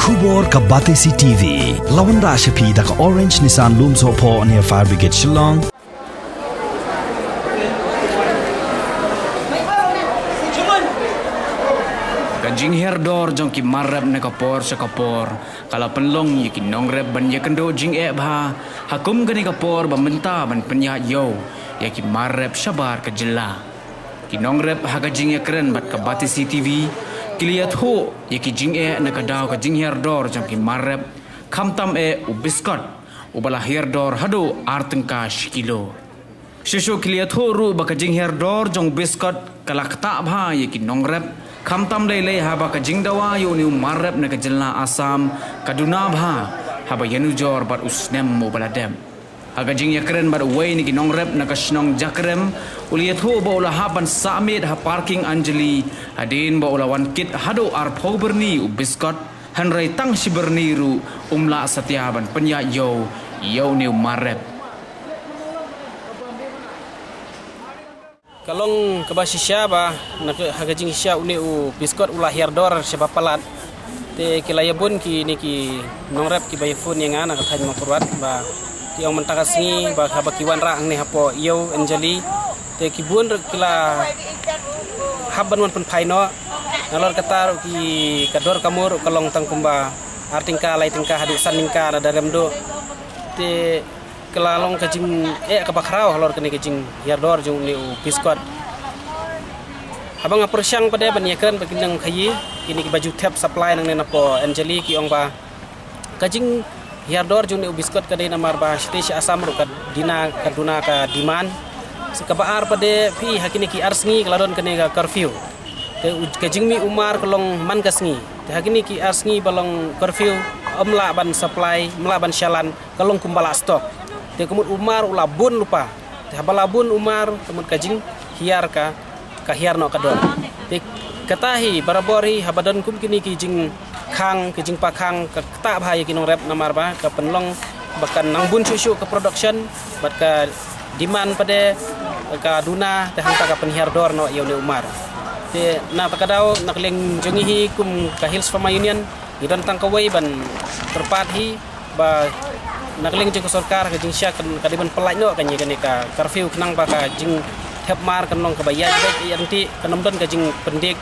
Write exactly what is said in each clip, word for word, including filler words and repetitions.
Khubor ka Batesi T V. La wanrah sha phi da ka Orange Nissan Lumsohphoh near Fire Brigade Shillong. Ka jinghiar dor jong ki mar rep na ka por sha ka por ka la pynlong ïa ki nongrep ban ïakynduh jingeh bha ha kum kane ka por ba mynta ban pynïaid ïew ïa ki mar rep shabar ka jylla. Ki nongrep ha ka jingïakren bad ka Batesi T V ki la ïathuh ïa ki jingeh na ka daw ka jinghiar dor jong ki mar rep, khamtam eh u biskot uba la hiar dor haduh ar tyngka shi kilo. Shuh shuh ki la ïathuh ruh ba ka jinghiar dor jong u biskot ka la ktah bha ïa ki nongrep, khamtam lei lei haba ka jingdawa ïa une u mar rep na ka jylla Assam ka duna bha haba ïanujor bad u snem uba la dep. Ha ka jingïakren bad uwei na ki nongrep na ka shnong Jakrem, u la ïathuh ba u la hap ban sah miet ha parking Anjali hadien ba u la wan kit haduh arphew byrni u biskot, hynrei tang shi byrni ruh um lah satia ban pynïaid ïew ïa une u mar rep. Ka long kaba shisha ba na ka, ha ka jingshisha une u biskot u la hiar dor shaba palat. Te ki la ïabun kine ki nongrep kiba ïa phone ïa nga na ka thaiñ Mawkyrwat ba ki ong mynta ka sngi ba haba ki wanrah hangne hapoh ïew Anjali, te ki bun ruh ki la hap ban wan pynphai noh. Nalor kata ruh ki, ka dor ka mur ruh ka long tang kumba ar tyngka, lai tyngka haduh san tyngka lada rem duh. Te ka la long ka jingeh kaba khraw halor kane ka jinghiar dor jong une u biskot. Haba nga pyrshang pat de ban ïakren bad ki nongkhaïi, kine kiba ju thep supply nangne napoh Anjali, ki ong ba ka jinghiar dor jong une u biskot ka dei namar ba shitei sha Assam ruh ka dina, ka duna ka demand. Sa kaba ar pat de phi, ha kine ki ar sngi ka la don kane ka curfew. Te u, ka jingmih u mar ka long man ka sngi. Te ha kine ki ar sngi ba long curfew, ym lah ban supply, ym lah ban shalan, ka long kumba la stock. Te ka mut u mar u la bun lypa. Te haba la bun u mar, ka mut ka jinghiar ka, ka hiar noh ka dor. Te kata hi barabor hi haba don kum kine ki jingkhang, ki jingpakhang, ka ktah bha ïa ki nongrep namar ba ka pynlong ba kan nang bun shuh shuh ka production bad ka demand pat de ka duna, te hangta ka pynhiar dor noh ïa une u mar. Te na kata ka daw, na ka liang jong ngi hi kum ka Hills Farmer Union, ngi don tang kawei ban kyrpad hi ba na ka liang jong ka sorkar, ka jingshisha ka dei ban pyllait noh kane, kane ka curfew khnang ba ka jingthep mar kan long kaba ïaid beit, ïaid ryntih, kan ym don ka jingpyndik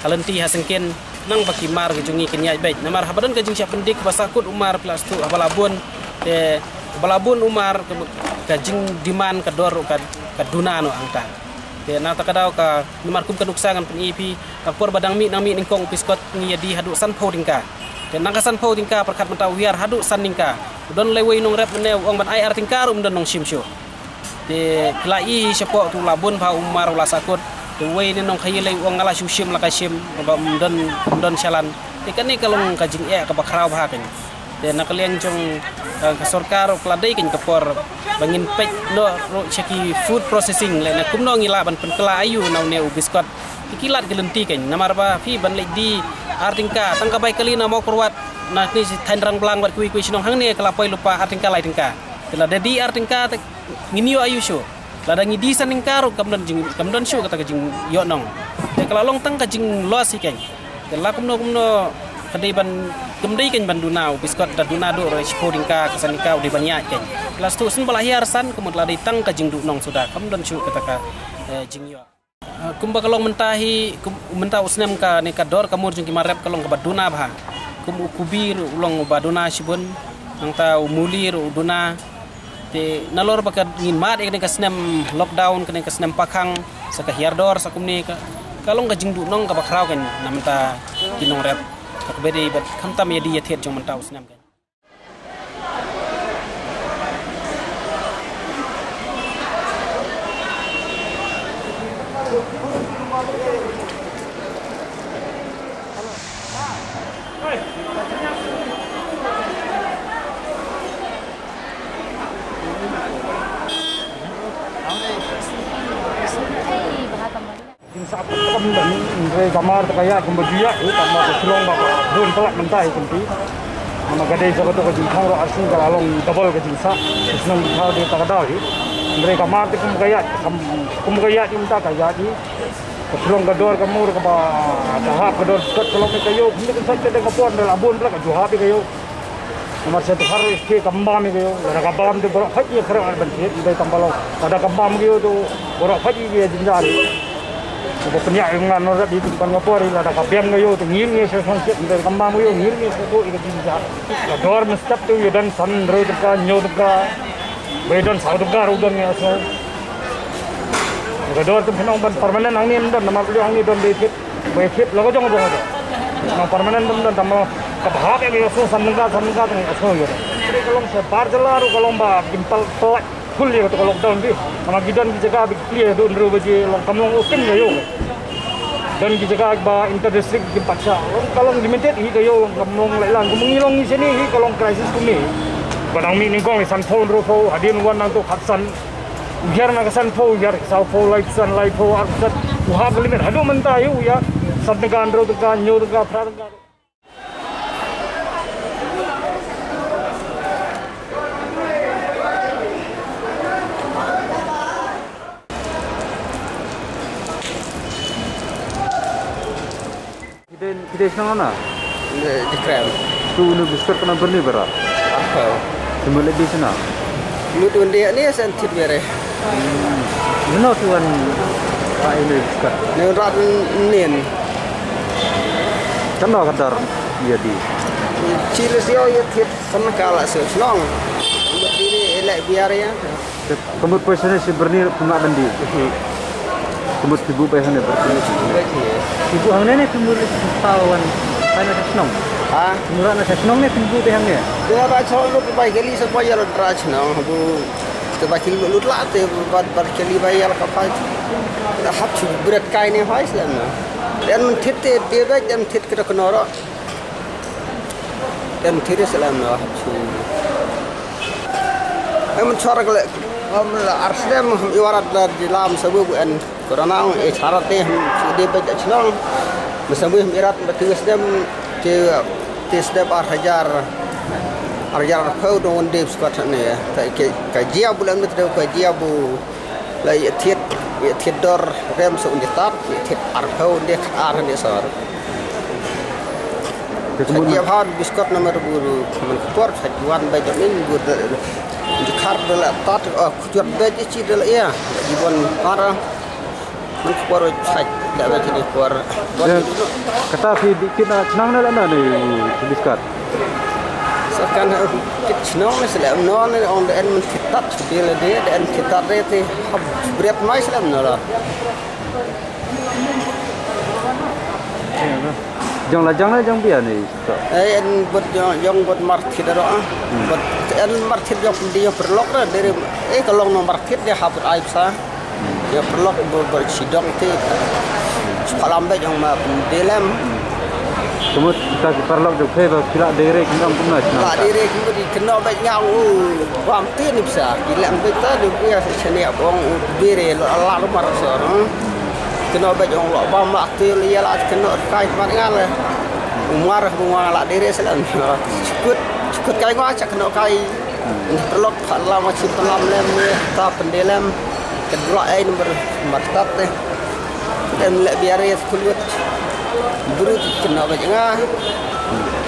ha lynti ha syngkien, khnang ba ki mar ka jong ngi kan ïaid beit. Namar haba don ka jingshah pyndik ba sahkut u mar, phi la sngewthuh, haba la bun, te haba la bun u mar ka, ka jingdemand ka dor ka, ka duna noh hangta. Te na kata ka daw ka, namar kum ka nuksa ngan pyni ïa phi, ka por ba dang mih, nang mih nyngkong u biskot ngi ïa die haduh sanphew tyngka. Te na ka sanphew tyngka pyrkhat mynta u hiar haduh san tyngka. U don lei wei nongrep mynne u ong ban ai ar tyngka ruh ym don nongshim shuh. Te phi la i shapoh te u la bun bha u mar u la sahkut. Te uwei ne nongkhaïi lei u ong nga la shu shim la ka shim, ba ym don, ym don shalan. Te kane ka long ka jingeh kaba khraw bha kane. Te na ka liang jong, eh, ka sorkar ka la dei kane ka por ba ngin peit noh ruh sha ki food processing lane kumno ngi lah ban pynkylla aïu na une u biskot. Te ki lad ki lynti kane namar ba phi ban leit die ar tyngka tang ka bai kali na Mawkyrwat, na kine shi thaiñ Rangblang bad kiwei kiwei shnong hangne ka la poi lypa ar tyngka lai tyngka. Te lada die ar tyngka te ngin ïoh aïu shuh. Lada ngi die san tyngka ruh kam don jing, kam don shuh kata ka jingïohnong. Te ka la long tang ka jingloss hi kane. Te la kumno kumno ka dei ban, kam dei kane ban duna u biskot, da duna duh ruh shiphew tyngka, ka san tyngka u dei ban ïaid kane. Phi la sngewthuh shen ba la hiar san, ka mut la dei tang ka jingduhnong suda, kam don shuh kata ka, eh, jingïoh. Eh, kumba ka long mynta hi, kum, mynta u snem kane ka dor ka mur jong ki mar rep ka long kaba duna bha. Kum u kubi ruh u long uba duna shibun, nangta u muli ruh u duna. Te nalor ba ka ngin mad ïa kane ka snem lockdown, kane ka snem pakhang, sa ka hiar dor sa kumne ka, ka long ka jingduhnong kaba khraw kane na mynta ki nongrep. Ka kaba dei bad khamtam ïa die ïa thied jong mynta u snem kane. Jingsah pat kam da ni, hynrei ka mar te ka ïaid kumba ju ïaid, eh, tang ba ka shlong ba ka bun palat mynta hi kumti. Namar ka dei jong kato ka jingkhang ruh arsien ka la long double ka jingsah. Ka shnong ki thaw dei ta ka daw hi. Hynrei ka mar te kumba ka ïaid, kam, kumba ka ïaid mynta ka ïaid hi. Ka shlong ka dor ka mur kaba ka hap, ka dor ka shlong ka ïew, kumne kan sait ka dei ka pon da la bun bla ka ju hap ïa ka ïew. Namar sha Dhar state kam bam ïa ka ïew, lada ka bam te baroh pait ïa ka rang ban thied, dei tang ba long. Lada ka bam ka ïew te baroh pait ïa ka jynjar. Ba pynïaid ïa nga nor da di ban ka por, lada ka bam ka ïew te ngim ngi sha shnong thied, dei kam bam ka ïew ngim ngi sha to ïa ka jynjar. Ka dor mynstep te ïa don san hynriew tyngka, hynñiew tyngka. Ba ïa don saw tyngka ruh don ngi sha. Ka dor te phin ong ban permanent hangne ym don, namar ka liang hangne don dei thied. Ba ïa thied la ka jong jong ka. Nang permanent ym don, tang ba ka bha ka ïa ka shu san tyngka, san tyngka tang ïa ka shu ïa. Ka long sha bar jylla ruh ka long ba kim pal pal full ïa ka to ka lockdown bi. Namar ki don ki jaka ba ki plie haduh hynriew baje long kam long open ka ïew. Don ki jaka ba inter district kim pat shah. Long ka long limited hi ka ïew, kam long lai lang. Kum ngi long ngi shane hi ka long crisis kumne. Ba dang mih nyngkong i sanphew hynriewphew, hadien wan nangto khatsan. U hiar na ka sanphew, u hiar ka sawphew, laiphew san, laiphew arphew san. U hap ka limit haduh mynta hi u hiar san tyngka, hynriew tyngka, hynñiew tyngka, phra tyngka. Phi dei, phi dei shnong na? Dei Krem. Tu unu biskut kana byrni bara? Arphew. Phi mut leit die shano? Mut wan die ne san thied bere. Mano tu wan pa unu biskut? Ne rat nen. Kano ka dor ïa die? Chi la sio ïa thied san ka la sio shnong. Mut die ne elek biar ïa. Ka mut poi shane shi byrni phi mut ban die. Ka mut phi buh beit hangne byrni. Phi buh hangne ne phi mut paw wan, paw na sha shnong? Ha? Phi mut na sha shnong ne phi buh beit hangne? Te ba shnong lo phi bai kali sa poi ïa la dra shnong bu. Te ba kali lut la te ba, ba kali bai ïa la ka pai. Da hap shu bret kai ne hoi sla na. Den thied te de beit, den thied ka da ka noro. Den thied sla na hap shu. Em chora kle, em la ar snem em iwarat la di lam sabu bu en corona e chara te em de ba shnong. Ba sabu em irat ba tu snem te, te snem ar hajar, ar hajar phew dong de skot ne. Ta ke ka jia bu lam te ka jia bu la ïa thied, ïa thied dor rem sa un de tat, ïa thied ar phew de ar ne sor. Te kumno? Ïa bhan biskot namar bu man ka por sa juan ba jot in bu de, de khar de la tat, oh, kujot ba ji chi de la ïa. Ji bon para. Man ka por sa da ba ji por. Bon. Kata phi di kit na chnang na la na ne biskot. Sa kan ha kit chnong ne sele no ne ong de en man kit tat de la de, de en kit tat de te hab bret mai sele no la. Jong la jong na jong bia ni. Eh, en bot jong, jong bot mar thit ro ah. Hmm. Bot en mar thit jong pynti jong pyrlok ra deri, eh, ka long no mar thit de hap ai psa. Hmm. Jong pyrlok bot, bot sidong ti. Phalam beit jong ma pynti lem. Kumut kita ki pyrlok jong phi ba ki la deri ki ngam kumna. La deri ki bot ki kynnoh beit nga u bam ti ni psa. Ki lem beit ta di pia sa chania bong u deri lo la lo mar so. Hmm. Kynnoh beit jong lo bam ma ti li la kynnoh kai mat nga le. Umar bu nga la deri selen. Chukut, chukut kai nga chak kynnoh kai. Ni pyrlok phalam ma chi phalam lem ni ta pynti lem. Kedua ai number mar tat te. Em le biare kulut. Bru kynnoh beit nga.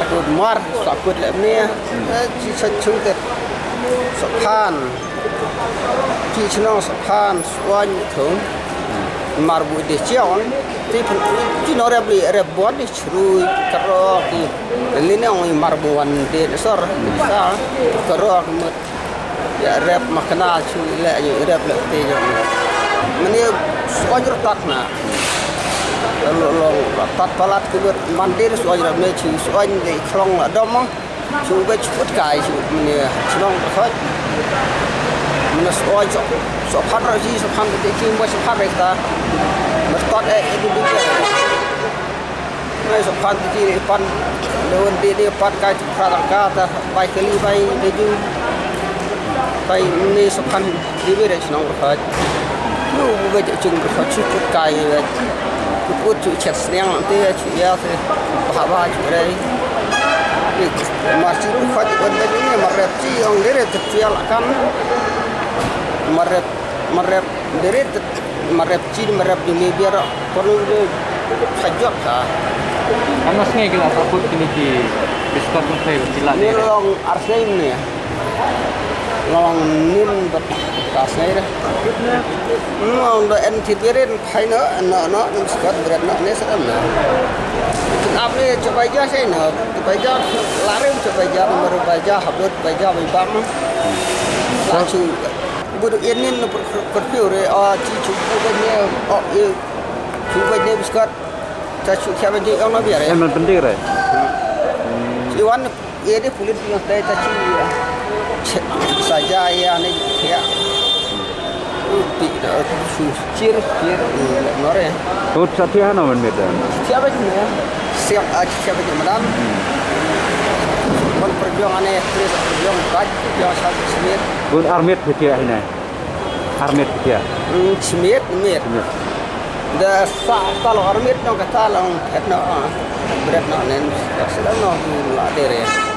Aku mar sakut lem ni. Eh, chi sa chung te. Sophan. Chi chnong Sophan suan thung. Mar bu de chion. Ti pun chi no rep li rep bon ni chrui karok ti. Li ne ong mar bu wan de sor. Sa karok mut. Ya rep makna chu le ya rep le ti jong. Mani suan ru tat na. Lo long tat palat ku mut man de suan rep ne chi suan de khlong la dom. Chu beit chu kut kai chu mane chnong ka khot. Mane so oi so, so phan ra ji so phan de ki mo so phan re ta. Mas tot e e du du. Nai so phan de ki pan le won de de pan kai chu phra ka ta bai kali bai de ju. Bai ne so phan Di beit chnong rkhot. Lu beit chung rkhot chu kut kai beit. Kut kut chu chet sniang te chu ya te. Ba ba chu rei. Ni mar chu rkhot ban beit ni mar rep chi ong de re te chu ya la kan. Mar rep, mar rep de re te. Marep chin, marep di me biar. Kono de pajok ka. Kanas ngai kila takut kini ki biskot ngai kila ni. Ni long arsai ni. Long nin bat kasnai de. Long do en tipirin. Hai no, no, no, num skat berat no, ne sedam no. Ap ne coba ja sai no, coba ja larim, coba ja nomor, coba ja habut, coba ja bai bam. Lachu budu inin no per per piu re, ah, chi chu bu ne, oh, e chu bu ne biskat. Ta chu kya ba ji ong no biare. Em man penting re. Iwan Ye de pulit yang tai ta chi ya. Saja ya ne ya. Pi da su chir chir nore. Tut sa thia na man meda. Thia ba ne. Siap a thia ba madam. Kon perjuang ane terus perjuang kaj yang satu semit. Bun armit thia ine. Armit thia. Semit mit. Da sa talo armit no kata long pet no. Bret no nen. Sida no la dere.